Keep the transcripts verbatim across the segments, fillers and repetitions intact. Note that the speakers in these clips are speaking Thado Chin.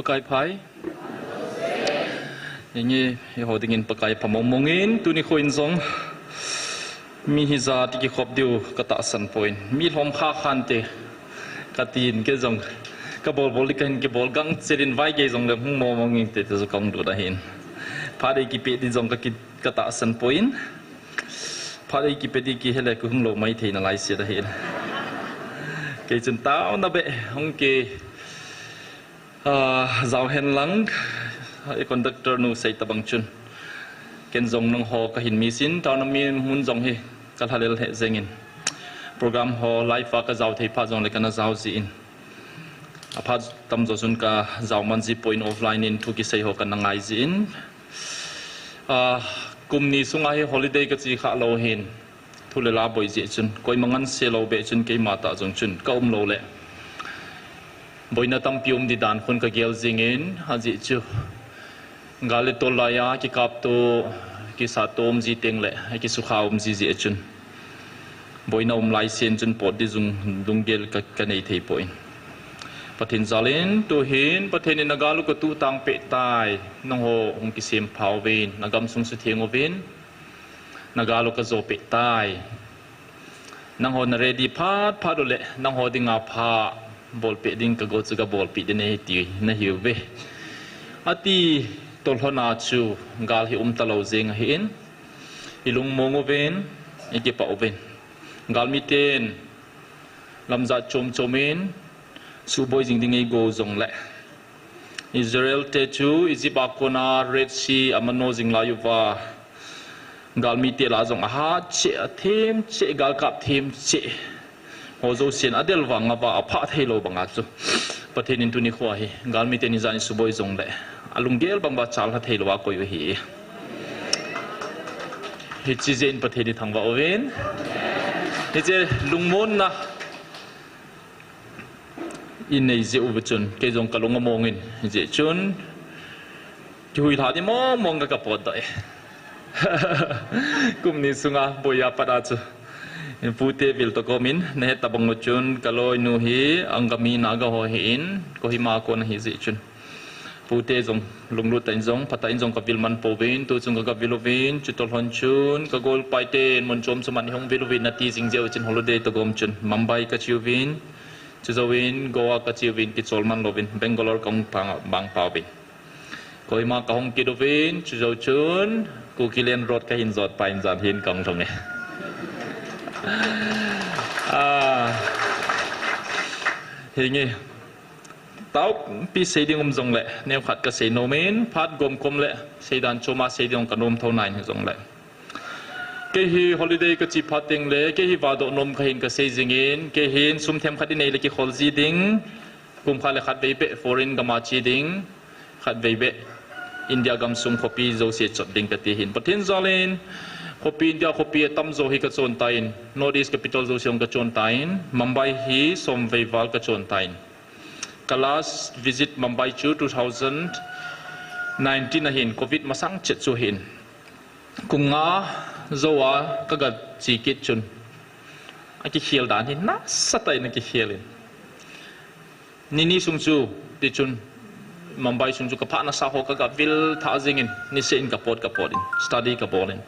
Pakai pha. Inge, eiho dingin Pakai pha mong mong in, tuni kho in jong. Mi hijat kikhop diu katahsan poi. Mi lhom kha khan te. Katin kei jong. Kabol bol di kahin kibol gangchel in vaigei jongle hung mong mong in te te jong kahung lut ahin. Phat eikipe di jong ka ki, katahsan poi. Phat eikipe di kihe le kahung lou maithei nalai sia ahin. Kei chun taona beh, hung kei Ah, jao hen lang, i conductor nu sei tabang chun. Ken jong nangho kahin miss in, taona mun jong hi kalhalel he jeng in. Program ho live a kajao thei pha jongle kana jao ji in. Aphat tamjo chun kajao man ji poi in offline in thu kisei ho kana ngai ji in. Ah, kum ni sunga hi holiday kachi kha lou hin. Thu le la boi jeh chun, koima nganse lou beh chun keima tah jong chun, ka um lou le. Boina tampi um di dan khun kagel jing in, ajeh chu. Gal le tol laiya, kikap to, kisat to um ji teng le, kisukha um ji jeh chun. Boina um lai sen chun pot di jong lunggel ka, kanei thei poi. Pathen jal in, tu hin, Pathen in nagal u katuh tang peh tai, nangho hung kisem pha uvin, nagam sung sutheng uvin, Nagal u kajo peh tai. Nangho na ready phat phat u le, nangho dinga pha bolpeh ding kago chu kabolpeh ding ahi ti nahiuve. Ati tolhona chu gal hi um talou jeng ahin. I lungmong uvin, i kipah uvin. Galmi ten, lamjat chom chom in, suboi jing ding eigo jongle. Israel te chu Egypt a kona Red Sea amano jing lai uva. Galmi te lah jong ahat cheh, athem cheh, galkap them cheh. Ho jousen adel vang ava aphah thei lou banga chu. Pathen in tuni kho hi, galmi ten ijat in suboi jongle. Alunggel bang uva chal lha thei lou a koi u ahi. Hiche jeh in Pathen ithangvah uvin. Hiche lungmonna. I nei jeh uva chun, kei jong kalung among in, hijeh chun, kihui lha di mong mong ka kapot doh e. Kum ni sunga, boiya pat a chu. Pute vil toh kom in, nahet tabang u chun, kaloinu hi, Angami Naga ho ahin, Kohima a kon ahi jeh chun. Pute jong, lunglut tah in jong, phatah in jong kavil man pouvin, tu chung ka, kavil uvin, chutoh lhon chun, kagol pai ten, mun chom chom a ihung vil uvin, nati jing jeh u chun holiday toh gom chun, Mumbai kache uvin, chujouvin, Goa kache uvin, kichol man louvin, Bangalore kahung pang, bang pauvin. Kohima kahung kit uvin, chujou chun, Kukiland Road kahin jot pai in jan hin kahung lhung e. Ah, hinge. Taupi sei ding um jongle, neokhat kasei nom in, phat gom kom le, seidan chom a sei ding kanom thou nai in hijongle. Kei hi holiday kache phat teng le, kei hi vadoh nom kahin kasei jing in, kei hin sum themkhat inei le kikhol ji ding, kum khat le khatvei beh foreign gam a che ding, khatvei beh India gamsung khopi jouse chot ding kati hin. Pathen jal in, khopi India khopi atamjo hi kachon tan, North East capital jouse jong kachon tan, Mumbai hi somvei val kachon tan. Ka last visit Mumbai chu two thousand nineteen ahin, covid masang chet chu ahin. Kum nga jou a kaga che kit chun. Akikhel dan hi nasatah in akikhel in. Ni ni sung chu, tichun Mumbai sung chu kaphah nasa ho kaga vil thah jing in, niseh in kapot kapot in, study kabol in.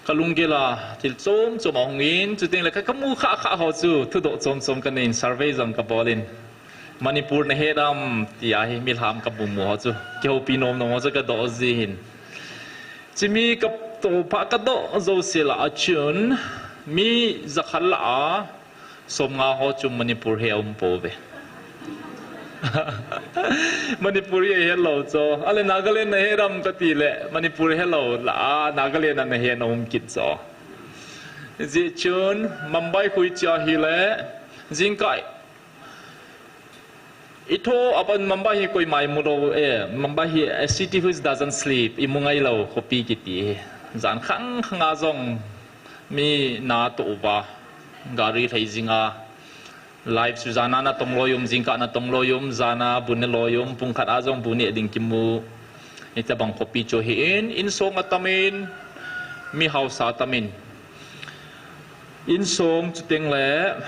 Kalunggel a thil chom chom ahung in, chuteng le ka, kamu khah khah ho chu thudoh chom chom kanei in, survey jong kabol in. Manipur nahet am, tia hi milham kamu mu ho chu, kihoupi nom nom ho chu kadoh ji hin. Chumi katoh pha kadoh jouse lah a chun, mi jakhat lah a, somnga ho chu Manipur hi aum pouve. Manipuri ahet lou chu. Ale Nagaland nahet am kati le, Manipur helou lah a, Nagaland a nahet na um kit chu. Hijeh chun, Mumbai khu iche ahile, jingkah itho aban Mumbai hi koima imu lou e, Mumbai hi a city which doesn't sleep, imu ngai lou khopi kiti hi. Jan khang khang a jong mi natoh uva, gari lhai jing a, life chu jan a natong loi um, jingkah natong loi um, jan a bu ne loi um, pung khat a jong bu neh ding kimu. Hitabang khopi chu ahin, insong atam in, mi hausa atam in. Insong chuteng le,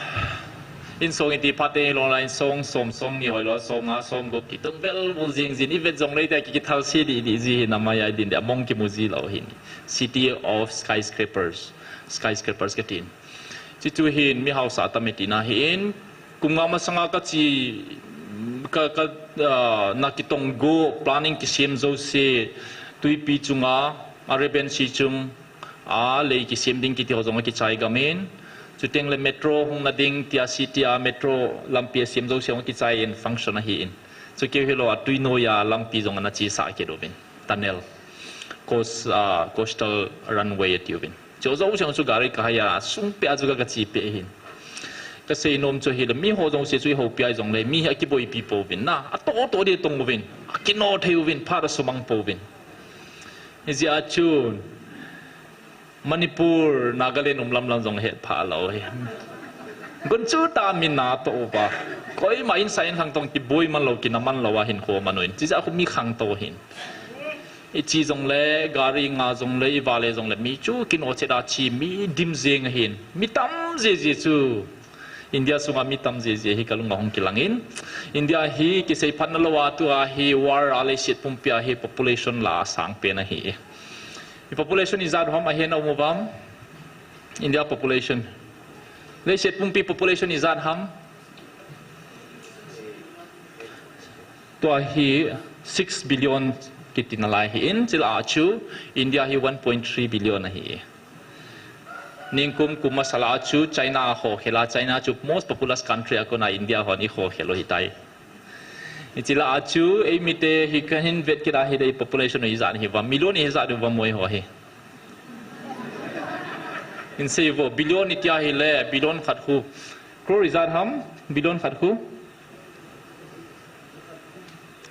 Insong iti phat teng lou la insong som, som ni hoilou, som nga, som gup kitung vel bul jing jin, ivet jongle tia ki, kithal se di, di ji hin amai ai din de, among kimu ji lou hin. City of skyscrapers, skyscrapers katin. Chuchu hin mi hausa tam iti na hin, kum nga masanga kachi, ka, ka, ah, na kitong go, planning kisem jouse, tuipi chunga, Arabian Sea chung, a lei kisem ding kiti ho jong akichai gam in. Chuteng le metro hung na ding tia city a metro lampi asem jouse hung kichai in function ahi in. Chu keu hilou a tui noiya lampi jong ana chesa kit uvin. Tunnel. Coast, ah, coastal runway ati uvin. Chu jouse chu gari kahai a sung peh a chu ka, kachi peh hin. Kasei nom chu hile mi ho jouse chu ihoupi a jongle mi hi akiboipi pouvin na. Atoh toh di tong uvin. Akino thei uvin, phat asumang pouvin. Hijeh a chun, Manipur, Nagaland um lam lam jong het pha lou hi. Gunchu ta min na to uva. Koima insa inlhang tong kiboi man lou, kina man lou a hinkho man uvin. Chijeh a khu mi khangtou hin. Ichi jongle, gari nga jongle, ivale jongle, mi chu kino chet a chi, mi dim jeng ahin. Mi tam jiji chu. India sunga mi tam jiji hi kalunga hung kilang in. India hi kisei phat na lou a tua hi war a leiset pumpi a hi population la asang pen ahi. I population ijat ham ahin a um uvam? India population. Leiset pumpi population ijat ham? Tua hi six billion kiti nalai hi in, chila a chu India hi one point three billion ahi. Ningkum kum masa la a chu China a khokhel a, China chu most populous country a kona India hon ikhokhel u hitai. Hichila a chu, eimite hi kahin vet kit a hile population ijat hi va, million ijat va moi ho hi. Insei vo, billion itia hile, billion khat khu. Crore ijat ham, billion khat khu.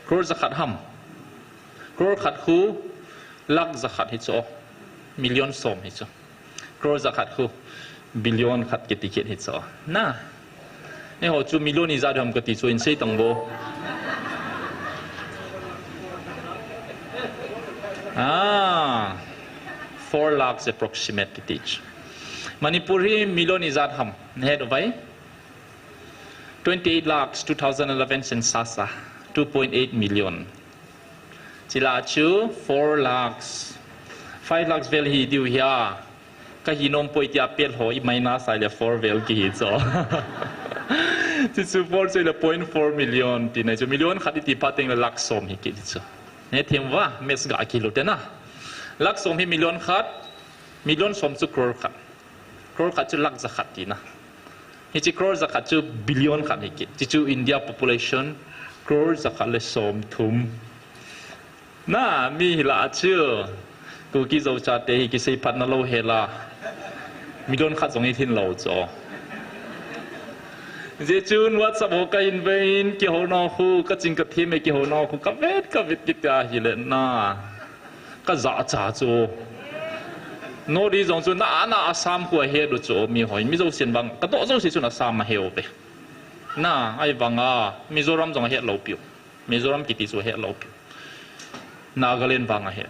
Crore jakhat ham. Crore khat khu, lakh jakhat hi chu. Million som hi chu. Crore jakhat khu, billion khat kiti kit hi chu. Na. Eiho chu million ijat ham kati chu insei tang vo. Ah, four lakhs approximate kiti chu. Manipur hi million ijat ham. Nahet uvai? Twenty-eight lakhs, two thousand eleven census a, two point eight million. Chila chu four lakhs, five lakhs vel hi diu hia. Kahi nom poi tia pel ho i minus a le four vel kihi chu. Chuchu four chu le point four million ti nai chu, million khat iti phat teng le lakh som hi kiti chu. Hethem uva, maths ga kilu te na. Lakh som hi million khat, million som chu crore khat. Crore khat chu lakh jakhat tina. Hichi crore jakhat chu billion khat hi kit. Hichu India population crore jakhat le som thum. Na, mi hila chu. Kuki Zo chate hi kisei phat na lou hela. Million khat jong hi thin lou chu. Jeh chun WhatsApp ho kahin ve in, kihou nau khu, kaching kathem e kihou nau khu, kavet, kavet kit a hile na. Kaja cha chu. North East jong chu na, na Assam khu ahet u chu mi hoi. Mi jousen vang, kadoh jouse chun Assam ahe uve. Na, ahivanga, Mizoram jong ahet lou piu. Mizoram kiti chu ahet lou piu. Nagaland vang ahet.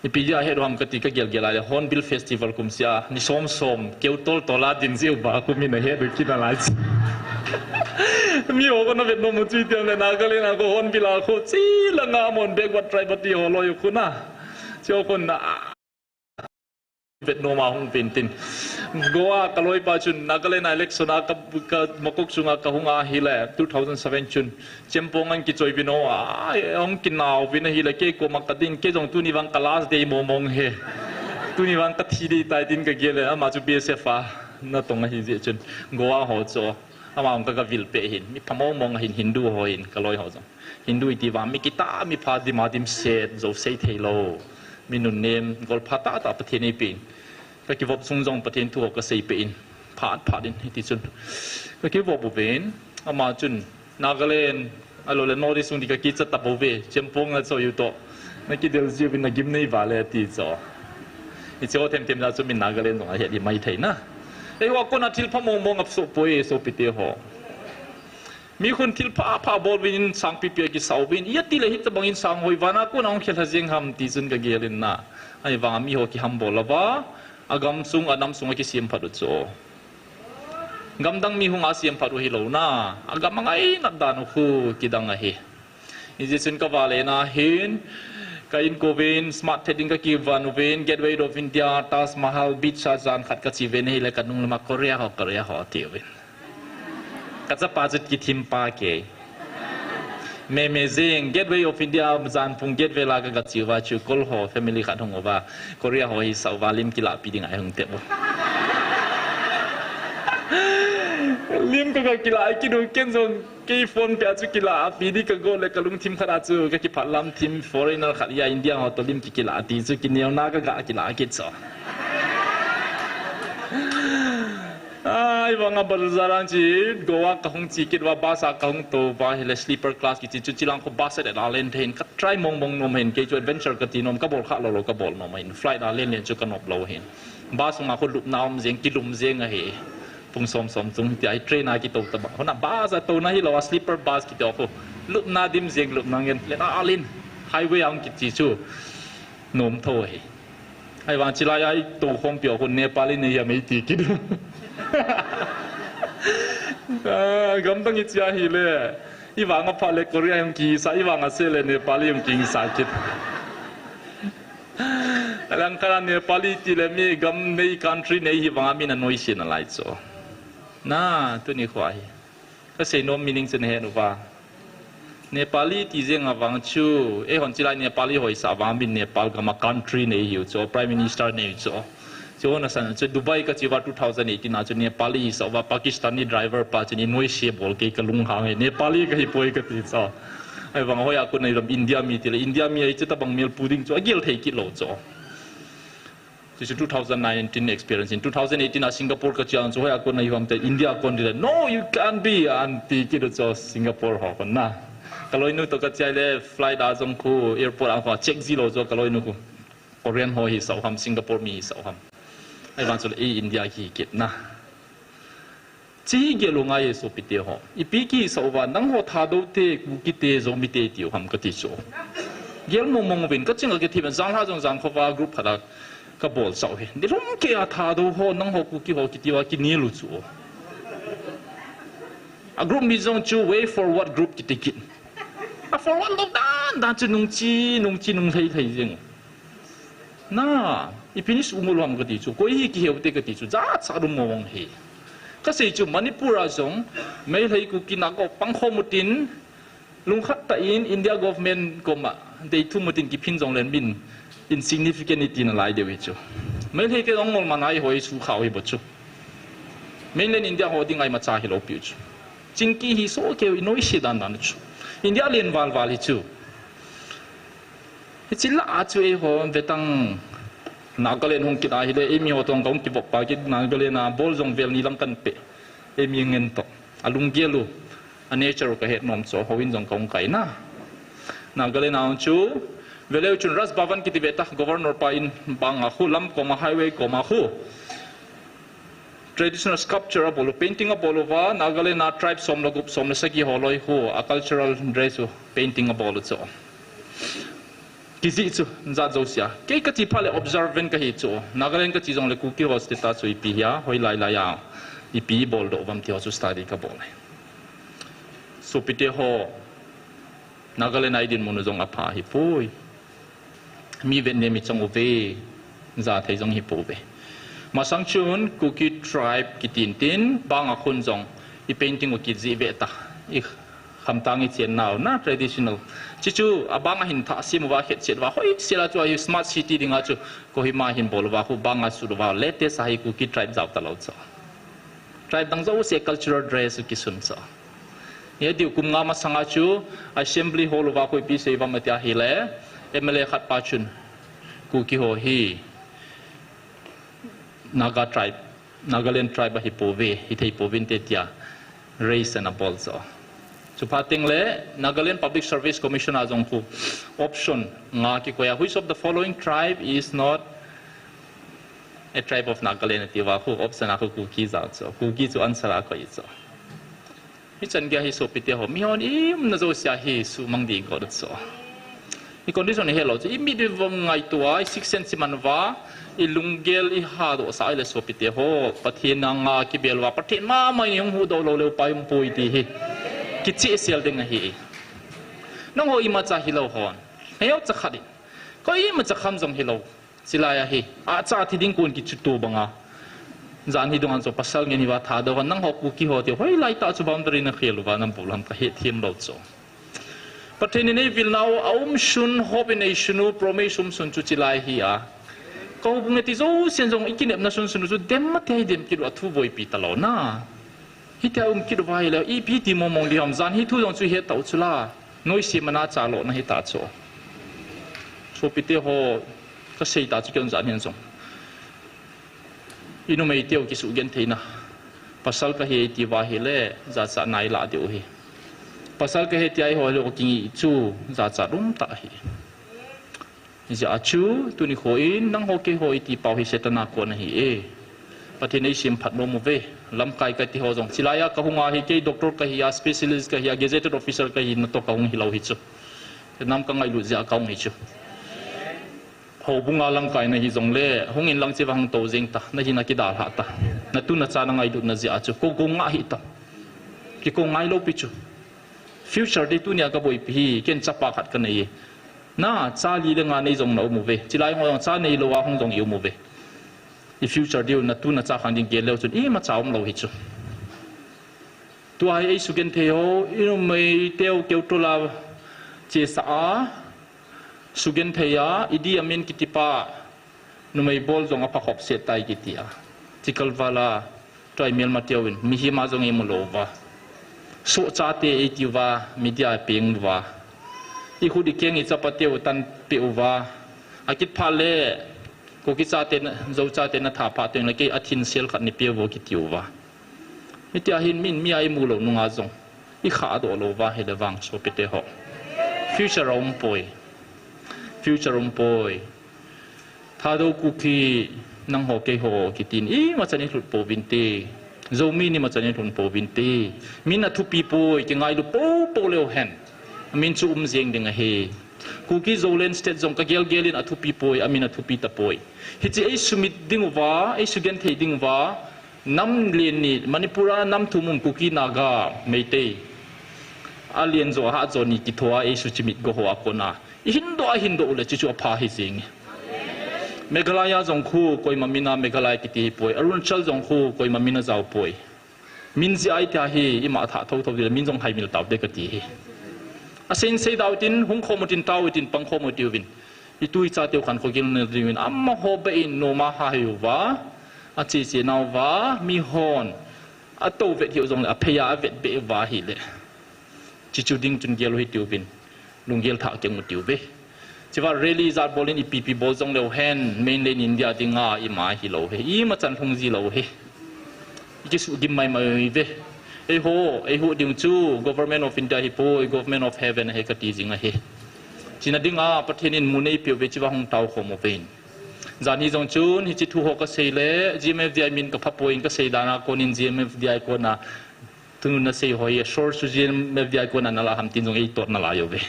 Ipi dia ahet u ham kati kagel gel a le Hornbill Festival kum sia, ni som som, keu tol tol a din jiu ba khu min ahet u kina lai chu. Mi ho kona vet nom u chu itiam le Nagaland a khu Hornbill a khu, chi langa mon backward tribe ati ho loi u khu na. Chi ho khu na. Vet nom a hung vin tin. Goa kaloipa chun Nagaland a election a ka, ka makok chunga kahung a hile two thousand seven chun. Chempong an kichoi vin o a, hung kinau vin ahile kei koma kadin, kei jong tuni vang ka last day mong mong hi. Tuni vang kathi ding tai tin kagel e, ama chu B S F a natong ahi jeh chun. Goa ho chu. Ama hung ka, kavil peh hin. Mi pha mong mong ahin Hindu ho hin, kaloi ho jong. Hindu iti vang mi kitah, mi pha dim a dimset, jou sei thei lou. Mi nunnem, golpha tah tah Pathen eipeh in. Kakivop sung jong Pathen thu ho kasei peh in. Phat, phat in, hiti chun. Kakivop uvin, ama chun, Nagaland, ahilou le North East sung ti kakicha ta bou ve, Chempong a choi u toh. Nakidel jiuvin nagim nei vale ati chu. Hiche ho them them jeh chun min Nagaland jong ahet di mai thei na. Eiho a kona thil pha mong mong asoh poi, sopite ho. Mi khun thil pha pha bol uvin, sangpi pi a kisah uvin, iti le hitabang in sang hoi vana kona hung khel ha jeng ham ti chun kagel in na. Ahivanga mi ho kihambol lou va, agam sung, anam sung a kisem phat u chu. Gamdang mi hung a siam phat u hilou na. A gam a ngainat dan u khu kidang ahi. Hijeh chun ka vale na hin, ka inkouvin, smart thei ding ka kivan uvin, Gateway of India, Taj Mahal, beach a jan khat ka che uvin ahile ka nung lama Korea ho, Korea ho ati uvin. Ka chapa chu kithim pa kei. Me me jing, Gateway of India, jan pung Gateway la ka ga che uva chu, Kol ho, family khat hung uva, Korea ho hisah uva, lim kilah pi ding a hung tep u. Lim ka ga kilah kit u, ken jong, kei phone pia chu kilah a pi di ka go le ka lungthim khat a chu ka kiphat lam thim foreigner khat ya India ho to lim ki kilah ti chu kineo na ka ga kilah kit chu. Ai, vang a bazar ang chi, Goa ka hung chi kit uva, bus a ka hung tou uva, hile sleeper class kichi chu chilang khu bus a le la len thein ka try mong mong nom hin, kei chu adventure ka ti nom, ka bol kha lou lou ka bol nom hin, flight a len len chu ka nop lou hin. Bus hung a khu lupna um jeng, kilum jeng ahi. Pung som som chung ti ai train a kitou ta ba. Hona bus a tou na hilou a sleeper bus kiti ho. Lupna dim jeng lupna ngen. Le na alin highway ang kiti chu. Nom tho ahi. Ai vang chilai ai tou khom pi ho Nepali nei ya mei ti kit. Ah, gamdang i chia hile. I vang a pha le Korea yung kisa, i vang a se le Nepali yung kisa kit. Alang kara Nepali ti le mi gam nei country nei hi vang a mi na noise na lai cho. Na, tuni khua hi. Ka sei nom meaning chen he nu va. Nepali ti jeng a vang chu, e hon chilai Nepali hoi sa vang min Nepal gam a country nei hiu cho, Prime Minister nei cho. Chu na san chu Dubai ka chi uva two thousand eighteen a chu Nepali hi sa uva Pakistani driver pa chu ni noise bol kei ka lunghang e, Nepali ka hi poi ka ti cho. Ai vang hoi a kun nei lam India mi ti le India mi ai chu ta bang mel pu ding chu a gel thei kit lou cho. Chu chu two thousand nineteen experience in two thousand eighteen a Singapore ka chiang chu hoi a kun nei vam te India kon di le, "No, you can't be," an ti kit cho Singapore ho kon na. Ka loi nu to ka chiai le flight a jong khu airport a khu check ji lou cho ka loi nu khu. Korean ho hi sa u ham, Singapore mi hi sa u ham. Ai vang chu le, "E India ki kit na." Chi gel u ngai e sopite ho. Ipi ki sa uva, nang ho Thadou te, Kuki te, Zomi te ti u ham ka ti chu. Gel mong mong uvin, ka ching a ki thi ben, jang ha jong jang kho va group khat a ka bol sa u hi. Ni lum ke a Thadou ho, nang ho Kuki ho kiti uva ki ni lu chu. A group mi jong chu way forward group kiti kit. A forward lou dan, dan chu nung chi, nung chi, nung thei thei jeng. Na, ipi ni su ngol ham ka ti chu, koi hi ki heu te ka ti chu, ja cha rum mo wang hi. Ka sei chu Manipur a jong, Meitei Kuki Naga pang khom u tin, lungkhat ta in India government koma, dei thum u tin ki phin jong len min, insignificant i ti na lai deu hi chu. Meitei te jong ngol man ai hoi su khau hi bo chu. Mainland India ho ding ai ma cha hi lou piu chu. Chingki hi so keu i noise dan dan chu. India len val val hi chu. Hichi la a chu ei ho vetang Nagaland hung kit a hile, ei mi ho tong ka hung kivop pa kit Nagaland a bol jong vel ni lang kan pe. Ei mi ngen to. A lunggel u, a nature u ka het nom cho, ho in jong ka hung kai na. Nagaland a hung chu, veleu chun Raj Bhavan kiti ve ta, Governor pa in bang a khu, lam koma highway koma khu. Traditional sculpture a bol u, painting a bol u va, Nagaland a tribe som le gup, som le sagi ho loi khu, a cultural dress u, painting a bol u cho. Kijih chu, jat josia. Kei ka ti pha le observant ka hi chu. Nagaland ka ti jong le Kuki ho status chu ipi hia, hoi lai lai a. Ipi bol doh vam ti ho chu study ka bol. Sopite ho, Nagaland a i dinmun u jong a pha hi poi. Mi vet ne mi chang u ve, ja thei jong hi po ve. Masang chun Kuki tribe kitin tin, bang a khun jong i painting u kijih ve ta. I khamtang i chen nau na traditional. Chi chu a bang a hin thah sim uva khet chet uva hoi sela chu a hi smart city ding a chu Kohima hin bol uva khu bang a sut uva latest a hi Kuki tribe jao ta lou chu. Tribe dang jouse cultural dress u kisun cho. Hi diu kum nga masang a chu assembly hall uva khu ipi sei vam atia hile M L A khat pa chun Kuki ho hi Naga tribe, Nagaland tribe a hi po ve, hi thei po vin te tia raise ana bol cho. Chu pha teng le Nagaland Public Service Commission a jong khu option nga kikoi a, which of the following tribe is not a tribe of Nagaland ati uva khu option a khu Kuki jao cho. Kuki chu answer a koi cho. Hichan gei hi sopite ho, mi hon i umna josia hi sumang ding got cho. I condition i helou chu, i mit i vang ngaito a, i sixth sense i man uva, i lunggel i hadoh sah a ahile sopite ho, Pathen anga kibel uva, Pathen mama in i hung huhdoh lou leh upai um poi ti hi. Kichehsel ding ahi. Nangho imacha hilou hon. Heo cha khat in. Koimacha kham jong hilou. Chilai ahi. Acha thi ding kon kichuto banga. Jan hi dunga chu pasal ngen hiva Thadou hon nangho Kuki ho ti hoilai tah chu boundary na khel uva nabol ham ka hethem lou chu. Pathen in eivilnau a um sun, hope in ei sunu, promise um sun chu chilai hi a. Ka houbung e ti jousen jong i kinepna sunsun u chu dem mate hi dem kit u a thu boipi talou na. Hitia um kit uva ahile, ipi ti mongmong ding ham jan hi thu jong chu het tau chula. Noise mana cha lona hita chu. Sopite ho ka sei ta chu kei jan hin jong. I numei teu kisugentheina. Pasal kahi ti uva ahile, jachat nai la diu hi. Pasal kahi tia eiho le kingi chu, jachat um tah ahi. Hijeh a chu, tuni kho in, nangho keiho i ti pau hi Satan a kon ahi e. Pathen in ei semphat nom uve. Lamkai kati ho jong. Chilai a kahung a hi kei doctor kahi a, specialist kahi a, gazetted officer kahi natoh kahung hilou hi chu. Nam kangailut jeh a kahung hi chu. Houbung a lamkai nahi jongle, hung in lang chiva hung tou jeng ta, nahina kidalhah ta. Natu nacha nangailutna jeh a chu, kou kou ngah hih ta. Kikou ngailou pi chu. Future dei tunia kaboipi hi, ken chapa khat kanei e. Na, cha li le nga nei jong na um uve. Chilai ho jong cha neilou a hung jong i um uve. I future diu natu nacha khang ding gel leu chun, imacha umlou hi chu. Tua hi ei sugenthei ho, i numei teu keu tola chesa a, sugenthei a, Idi Amin kitipa, numei bol jong apha khop set tai kiti a. Chikal vala, tua i melma teu in, mihem a jong i mu lou uva. Sohchate ei ti uva, media peng uva. I khut i keng i chapa teu tan pe uva. Akit phat le, Kuki chate, Zo chate na tha phat teng le kei a thinsel khat nei pe uvo kiti uva. Hitia hin min mi a i mu lou nunga jong. I khahdoh lou uva ahile vang sopite ho. Future a um poi. Future um poi. Thadou Kuki nangho keiho kitin imachan i lhut pouvinte. Zomi in imachan i lhun pouvinte. Min athupi poi, kingailu poupou leu hen. Min chu um jeng ding ahi. Kuki Zoland State jong kagelgel in athupi poi, amin athupi tapoi. Hiche ei sumit ding uva, ei sugenthei ding uva, nam len ni, Manipur a nam thum um Kuki Naga, Meitei. Alen jo, ahat jo ni kitho a, ei suchimit go ho a kona. I hindoh a hindoh u le, chuchu apha hi jeng e. Meghalaya jong khu, koima min a Meghalaya kiti hi poi. Arunachal jong khu, koima min a jao poi. Min jeh a itia hi, ima thah thotho ding le, min jong haimil taute kati hi. Asein sei dau tin, hung khom u tin, tao u tin, pang khom u tiu vin. I tu i cha teu khankho gilna ding vin, amaho beh in, noma ha hi uva, ache che nau va, mihon, atou vet hi u jong le, aphei a avet beh uva ahile. Chuchu ding chun gel u hi tiu vin. Lunggel thah keng u tiu ve. Chua rally jat bol in ipi ipi bol jong leu hen, mainland India dinga ima hilou hi. Imachan lhung ji lou hi. I kisuh gim maimai ve. Eiho, eiho ding chu Government of India hi poi, Government of Heaven ahi kati jing ahi. Chuna dinga Pathen in mun eipeh u ve chua hung tao khom u ve in. Jan hi jong chun, hiche thu ho kasei le, G M F D I min kapha poi in kasei dan a kon in G M F D I kona Tunu nasei ho hi, a source chu G M F D I kona nala ham tin jong ei tot nalai uve.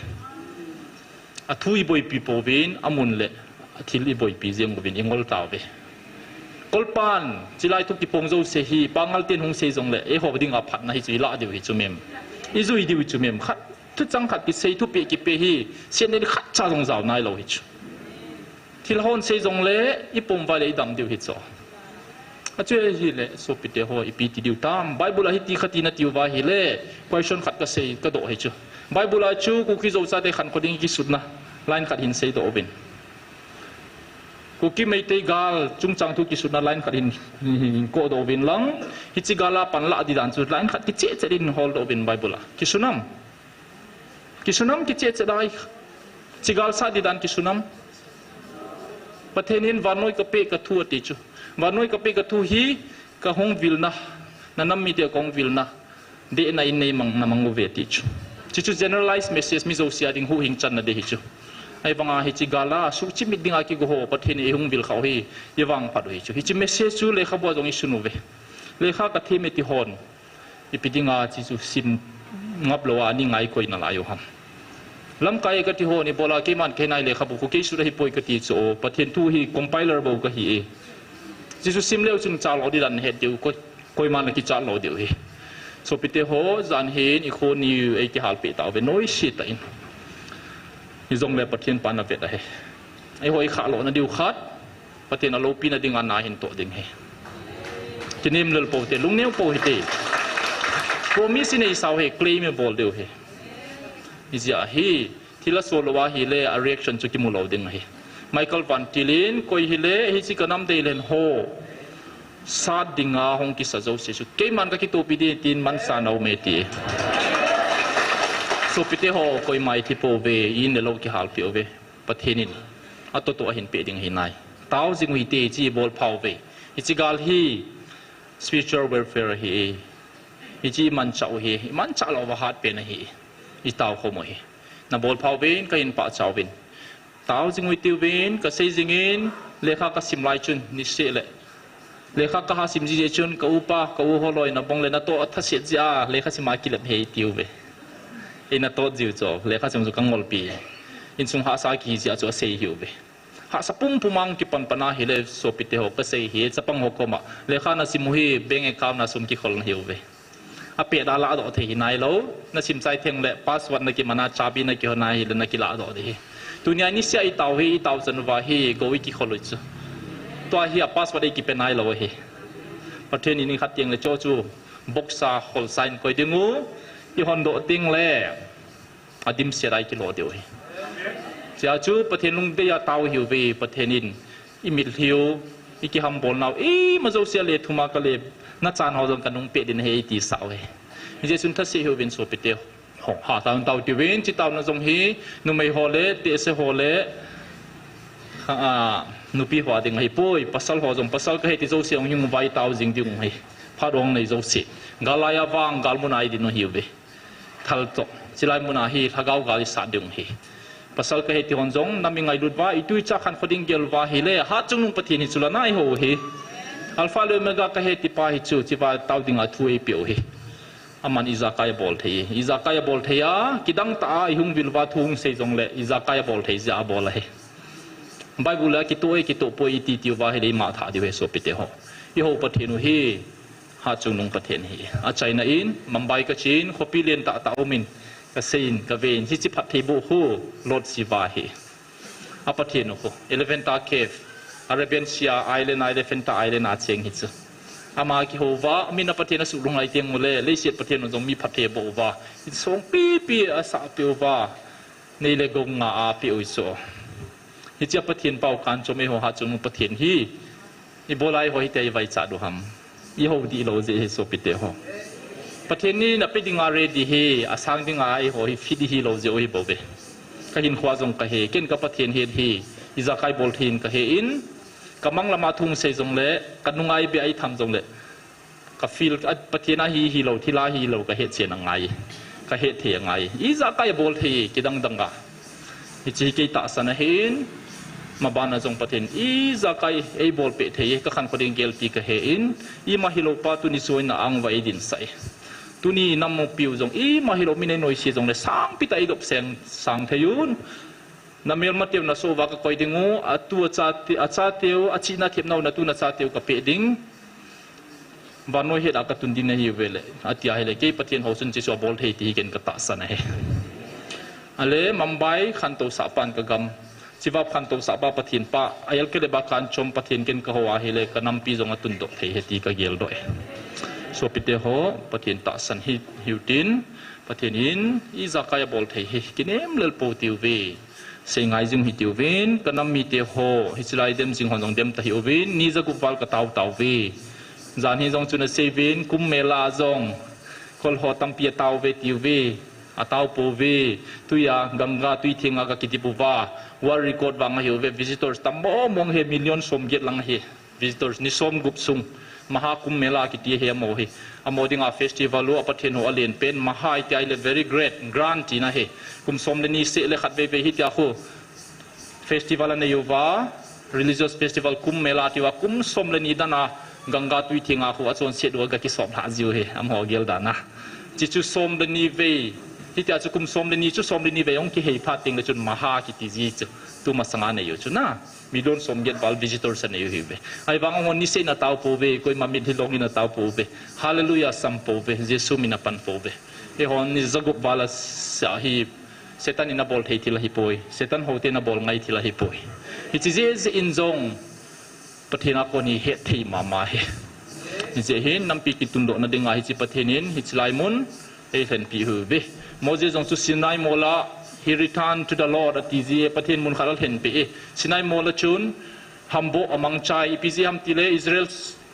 Athu i boipi pouvin, amun le, athil i boipi jeng uvin, i ngol tauve. Kolpan, chilai thu kipong jouse hi, Pangal ten hung sei jong le, eiho dinga phatna hi chu i lah diu hi chu mem. I jui diu hi chu mem. Khat, thuchang khat kisei thupeh kipe hi, siatna khatcha jong jao nailou hi chu. Thil hon sei jong le, i pom uva le i dam diu hi chu. Achu hi le, sopite ho, ipi ti diu tam. Bible a hiti khat in ati uva hi le, question khat kasei, kadoh hi chu. Bible a chu, Kuki Zo chate khankho ding kisutna, line khat hin seidoh uvin. Kuki Meitei gal, chungchang thu kisutna, line khat hin, hin, hin kodoh uvin lang. Hiche gal a panlah di dan chu, line khat kicheh cheh in holdoh uvin Bible a. Kisunam. Kisunam kicheh cheh dai. Chigal sah di dan kisunam. Pathen in vannoi kapeh kathu ati chu. Vannoi kapeh kathu hi kahung vilna. Nanam mite kahung vilna. Dehna in neimang namang uve ati chu. Chuchu generalized message mi jouse a ding huhhing channa dei hi chu. Ahivanga hiche gal a suhchimit dinga kigo ho Pathen in eihung vil khah u hi. Ivangphat u hi chu. Hiche message chu lekhabu a jong isun uve. Lekha kathem e ti hon. Ipi dinga chuchu sin ngap lou a, ani ngai koi nalai u ham. Lamkai kati ho ni bola keiman kahinai lekhabu khu keisut ahipoi kati chu o, Pathen thu hi compiler bou kahi e. Jesu sim leu chun chah lou di dan het diu, koi, koiman akichah lou diu hi. Sopite ho, jan hin i kho ni ei kihalpeh tauve, noise tah in. Hijongle Pathen pan avet ahi. Eiho i khah lou na diu khat, Pathen aloupina dinga na hin toh ding hi. Kinem lel pou te, lungneo pou hite. Promise nei sau hi, claim i bol diu hi. Hijeh hi, thil asol lou ahile, a reaction chu kimu lou ding ahi. Michael Van Til in, koi hile, hiche ka nam dei len ho. Sat dinga hung kisa jouse chu. Keiman kakitohpi ding tin mansa na um e ti. Sopite ho, koima i thi pouve, in le lou kihalpeh uve. Pathen in atoh toh ahin peh ding ahi nai. Tao jing u hite, hiche bol phau ve. Hiche gal hi spiritual warfare ahi. Hiche i manchah u hi, i manchah lou uva hat pen ahi. I tao khom u hi. Na bol phau vin, kahin pachat uvin. Tao jing u hite uvin, kasei jingin, lekha kasim lai chun, niseh le. Lekha kaha sim ji jeh chun, ka upa, ka u holoi, nabang le natoh athaset jeh a, lekha sim a kilep hi tiu ve. Ei natoh jiu chu, lekha sim chu kangolpi. Insung hahsa kihi jeh a chu asei hiu ve. Hahsa pumpum a hung kipan pan ahile sopite ho kasei hi, chapang ho koma. Lekha nasim u hi, bank account a sum kikhol nahiu ve. Apeh da ladoh thei hi nailou, nasim chai theng le, password nakiman a, chabi nakihon ahile, nakiladoh ding hi. Tunia niseh a i tao hi, i tao chan uva hi, go i kikhol u chu. Tua hi a password ei kipe nailou hi. Pathen in ikhat teng le cho chu, box a khol sa in koi ding u, i hondoh teng le, adimset a i kilo diu hi. Chea chu Pathen lungdei a tao hiu ve, Pathen in i mitlhi u, i kihambol nau, ima jouse a le thum a kale, nachan ho jong kanung peh ding ahi ti sah u hi. Hijeh chun thase hiuvin sopite ho, hatah in tao tiuvin, hiche taona jong hi, numei ho le, tehse ho le, a, nupi ho a ding ahipoi, pasal ho jong, pasal kahi ti jouse hung hing uva i tao jing ding u hi. Phat hung nei jouse. Gal lai a vang, gal mun a i din u hiu ve. Thal toh. Chulai mun a hi, lhagao gal i sat ding u hi. Pasal kahi ti hon jong, nam i ngailut uva, i tu i cha khankho ding gel uva hile, Hatchungnung Pathen hi chu la nai ho hi. Alpha le Omega kahi ti pa hi chu, hichea tao dinga thu eipeh u hi. Aman ijakai abol thei, ijakai abol thei a, kidang tah a, i hung vil uva thu hung sei jongle, ijakai abol thei jeh a abol ahi. Bible a kitoh e, kitoh poi i ti tiu va hile, ima thah diu ahi sopite ho. I hou Pathen u hi, Hatchungnung Pathen hi. Achaina in, Mumbai kachen, khopi len tah tah a um in, kasei in, kave in, hiche phatthei boh khu, Lord Shiva hi. A Pathen u khu, Elephanta Cave, Arabian Sea Island, Elephanta Island a cheng hi chu. Ama kihou uva, min a Pathen asuh lunglhai teng ule, leiset Pathen u jong mi phatthei aboh uva. Insung pipi asah peh uva. Nei le gou nga a peh u chu. Hiche a Pathen pao kanchom eiho Hatchungnung Pathen hi. Ibola eiho hitia i vaichat u ham. I hou dih lou jeh hi sopite ho. Pathen in ape dinga ready hi, asang dinga eiho hi fit i hilou jeh u hi bou ve. Ka hinkhoa jong kahe, ken ka Pathen het hi, ijakai bol thei in kahe in, ka mang lama thu hung sei jongle, ka nunga ibe a i tham jongle, ka feel, a, Pathen a hi, hilou, thil a hilou, ka het chen angai. Ka het thei angai. Ijakai abol thei, kidang dang a. Hiche hi kei tahsan ahin, maban a jong Pathen ijakai eibol peh thei, ka khankho ding gel ti kahe in, ima hilou pa tuni chu in a ang uva eidin sah e. Tuni nam u piu jong ima hilou min einoise jongle sangpi tah eidop seng sang thei un. Na melmateu na soh uva ka koi ding u, atu acha te, achateu, achihna thepnau natu nachateu ka peh ding. Vannoi het a ka tun ding nahi uve le, atia hile, kei Pathen hou chun hiche chu abol thei ti hi ken ka tahsan ahi. Ale, Mumbai khantousah pan ka gam. Chivap khantousah pa Pathen pa, a L K le ba kanchom Pathen ken ka hou ahile, ka nampi jong atundoh thei ahi ti ka geldoh e. Sopite ho, Pathen tahsan hi, hiu tin, Pathen in, ijakai abol thei hi, kinem lel pou tiu ve. Sei ngai jing u hitiuvin, ka nam mite ho, hiche lai dem jing hon jong dem tahih uvin, ni jagup val ka tao tauve. Jan hi jong chun asei uvin, Kumbh Mela jong, kol ho tampi atao uve tiuve, atao pouve. Tuia, Ganga tui thenga ka kidip uva, world record vang ahiuve, visitors tam mong mong ahi, million som get lang ahi. Visitors ni som gup sung, Maha Kumbh Mela kiti ahi amaho hi. Amaho dinga festival u a Pathen ho alen pen, Maha iti ahile very great, grand tina ahi. Kum som le ni seh le khat vei vei hitia khu festival anei uva, religious festival Kumbh Mela tia kum som le ni dana Ganga tui thenga khu achonset uva ga kisop lhah jiu ahi, amaho gel dana. Hichu som le ni vei Hitia chu kum som le ni chu som le ni vei hung kihei phat teng le chun maha kiti ji chu. Tumasanga nei u chu na. Million som get val visitors anei u hiuve. Ahivang ahung hon niseh in atao pouve, koima mitlhi long in atao pouve. Hallelujah sam pouve, Jesu min apan pouve. Eihon ni jagup val a sa hi Satan in abol thei thil ahipoi. Satan hote in abol ngai thil ahipoi. Hiche jeh jeh in jong Pathen a kon hi hetthei mama hi. Hijeh hin nampi kitundohna dinga hiche Pathen in hiche lai mun eilhenpi uve. Moses jong chu Sinai mol a, he returned to the Lord ati jeh, Pathen mun khat alhenpi e. Sinai mol a chun hamboh amang chai, ipi jeh ham tile Israel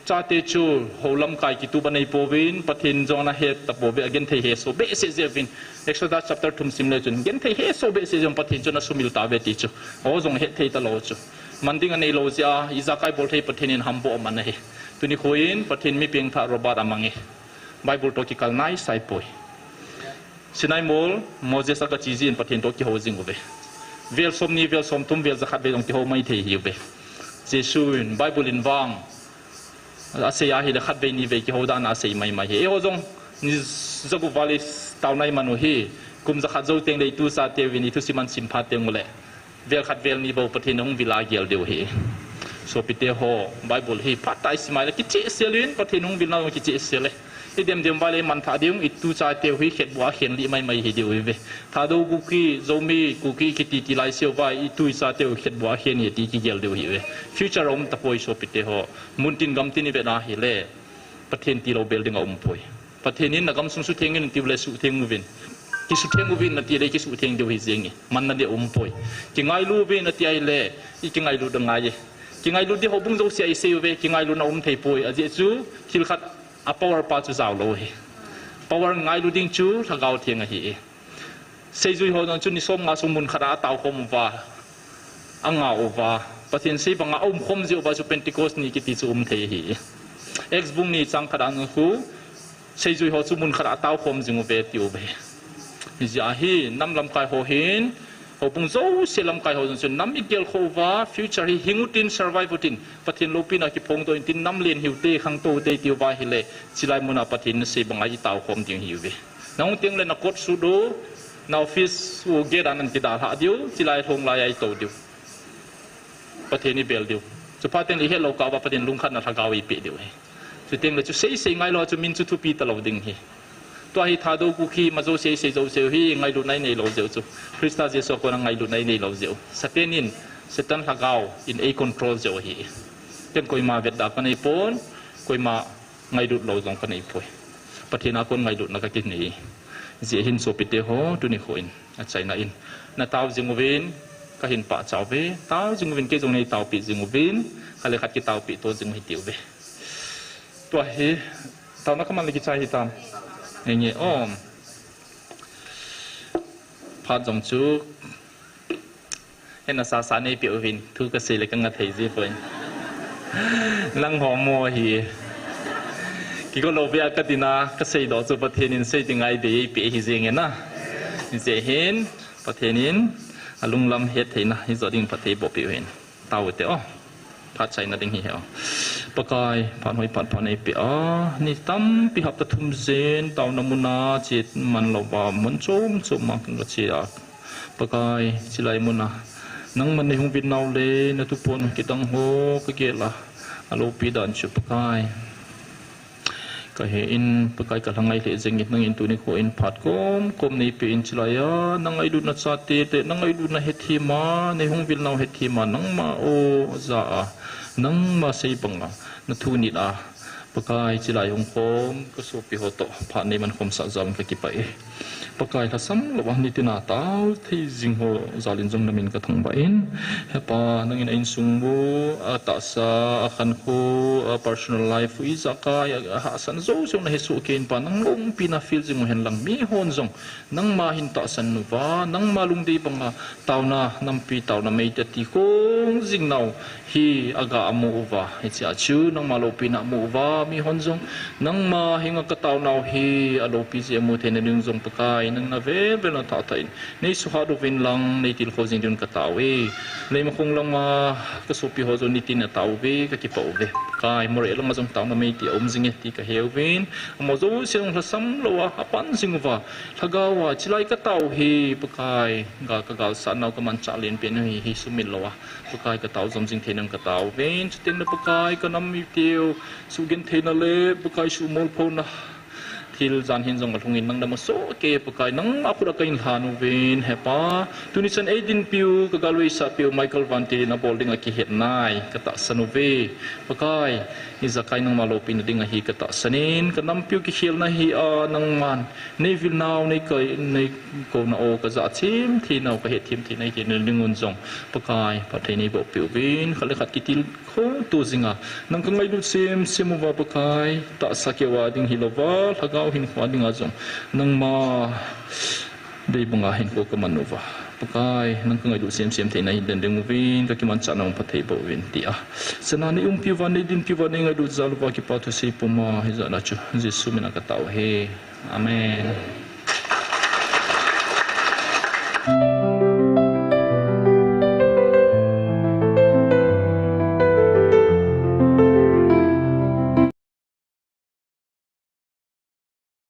chate chu hou lamkai kitup anei pouvin, Pathen jong ana het tapouve, agenthei hesoh behseh jeh uvin. Exodus chapter thum sim le chun, genthei hesoh behseh jeh un Pathen chun asumil tauve ti chu. O jong hetthei talou chu. Man ding aneilou jeh a, ijakai bolthei Pathen in hamboh aman ahi. Tuni kho in Pathen mi pengthah Robert amang e. Bible toh kikal naisai poi. Sinai mol, Moses agache jeh in Pathen toh kihou jing uve. Vel somni, vel somthum, vel jakhat vei jong kihou maithei hiuve. Jesu in Bible in vang asei ahile khatvei nivei kihou dan a asei maimai hi. Eiho jong ni jagup val i taona iman u hi, kum jakhat jou teng le itu chateuvin ithusim ahin sim phat teng uleh, vel khat vel ni bou Pathen hung vil a gel diu ahi. Sopite ho, Bible hi phatah a isim a ahile kichehsel in, Pathen hung vilna jong kichehsel e. Idem dem val le imanthah diu, itu chateu hi khetbuh a khenlih maimai hi diu ahiuve. Thadou Kuki, Zomi, Kuki kiti ti lai seuva, itu ichateu khetbuh a khen hi ti kigel diu ahiuve. Future aum tapoi sopite ho. Muntin gamtin ivet ahile, Pathen tilou bel ding aumpoi. Pathen in nagamsung sutheng in atiule sutheng uvin. Kisutheng uvin natile kisutheng diu ahi jenge. Manna ding aumpoi. Kingailu uvin ati ahile, ikingailut angai e. Kingailut ding houbung jouse a isei uve, kingailutna aum theipoi. Ajeh chu thil khat a power pa chu jaolou ahi. Power ngailu ding chu Lhagao Theng ahi e. Seijui ho jong chu ni somnga sung mun khat a ataokhom uva, angah uva, Pathen sei banga aumkhom jeh uva chu Pentecost ni kiti chu um thei ahi. Acts bung ni chang khat a khu, seijui ho chu mun khat a ataokhom jing uve atiuve. Hijeh a hi nam lamkai ho hin, houbung jouse lamkai ho jong chu nam igelkhoh uva, future hi hing utin, survive utin, Pathen loupina kiphongdoh intin, nam len hiute, khangtou ute itiuva ahile, chulai muna Pathen in asei banga itaokhom ding ahiuve. Nahung tengle nakot sut u, na office u gate a nahin kidalhah diu, chulai lhong lai a itou diu. Pathen ibel diu. Chuphat tengle ihetlou kah uva Pathen lungkhatna Lhagao eipeh diu ahi. Chutengle chu seisei ngailou a chu min chu thupi talou ding ahi. Tua hi Thadou Kuki ma jouse isei jouseu hi ngailutna ineilou jeh u chu. Christa Jesu a kona ngailutna ineilou jeh u. Satan in, Satan Lhagao in eicontrol jeh u ahi. Ken koima vetda kaneipon, koima ngailut lou jong kaneipoi. Pathen a kon ngailutna kakinei. Hijeh hin sopite ho, tuni kho in, achaina in, natao jing uvin, kahin pachat uve, tao jing uvin, kei jong neitaopeh jing uvin, khat le khat kitaopeh to jing u hitiuve. Tua hi, taona kaman le kichai hitam. Nge nge, om. Phat jong chu, hena sasa neipeh uvin, thu kasei le kanga thei jipoi. Nangho mo hi. Kigo lou beh a kadin a, kaseidoh chu Pathen in sei dinga eidei eipeh ahi jenge na. Hijeh hin, Pathen in, alunglam hettheina, hijo ding phatthei bohpeh uvin. Taote o. Phat chaina ding hi he o. Pakai, phat hoi phat pha neipeh a, ni tampi hapta thum jen, taona muna che manlouva, mun chom chom a kache a. Pakai, chulai muna, nangman neihung vilnau le, natupon kidang ho, kagel a, aloupi dan chu Pakai. Kahe in, Pakai kalhangai lheh jengin, nangin tuni kho in phat komkom neipeh in chulai a, nangailutna chate te, nangailutna hethem a, neihung vilnau hethem a, nangma o ja a, nangma sei banga, nathu nit a, Pakai chulai hung khom, kasopi ho toh, phat neiman khomsah jal in kakipah e. Pakai lhasam louva, nitina tao thei jing ho, jal in jong namin kathangvah in. He Pa, nangin a insung u, atahsa, akhankho, a personal life u, ijakai, a, ahahsatna jouse u nahesoh kei in Pa, nang loupina feel jing u henlang mihon jong, nangma hin tahsan uva, nangma lungdei banga, taona, nampi taona meitei ti khong jing nau, hi aga amu uva, hichea chu nangma loupina amu uva, mihon jong, nangma henga kataonau hi, aloupi jeh amu theina ding jong Pakai, nangin avel vel nathathah in, neisuhat uvin lang, neitilkhou jing ding katao e. Leimakhong lama kasopi ho jong nitin atao uve, kakipah uve. Pakai, Moreh lama jong taona meitei aum jinge ti kahe uvin, amaho jouse jong lhasam louva apan jing uva, lhagao a chilai katao hi, Pakai, ga kagalsat nau kamanchah lenpen hi, hi sumil louva, Pakai, katao jom jing thei nang katao uvin, chuteng le Pakai, kanam miteu sugentheina le Pakai, suhmolphona thil jan hin jong alhungin nang dam asoh kei, Pakai, nangma khut a kahin lhan uvin, Hepa, tuni chan eidinpiu, kagalveisahpiu Michael Vantil in abol dinga kihetnai katahsan uve, Pakai, ijakai nangma loupina ding ahi katahsan in, kanampiu kikhelna hi a nangman neivil nau, neikoi, neikouna u kajah them theinau, kahet them theinau hiding un jong, Pakai, phatthei neiboh peh uvin, khat le khat kitilkhou to jinga nang kangailut semsem uva, Pakai, tahsa keu a ding hilouva, lhagao hinkho a dinga jong nangma dei banga hinkho kaman uva, Pakai, nang kangailut semsem theina hiding uvin, kakimanchah nau phatthei boh uvin tia, chana neiumpiuva, neidinpiuva, neingailut jal uva, kipa thusei puma hijat na chu Jesu mina katao uve. Amen.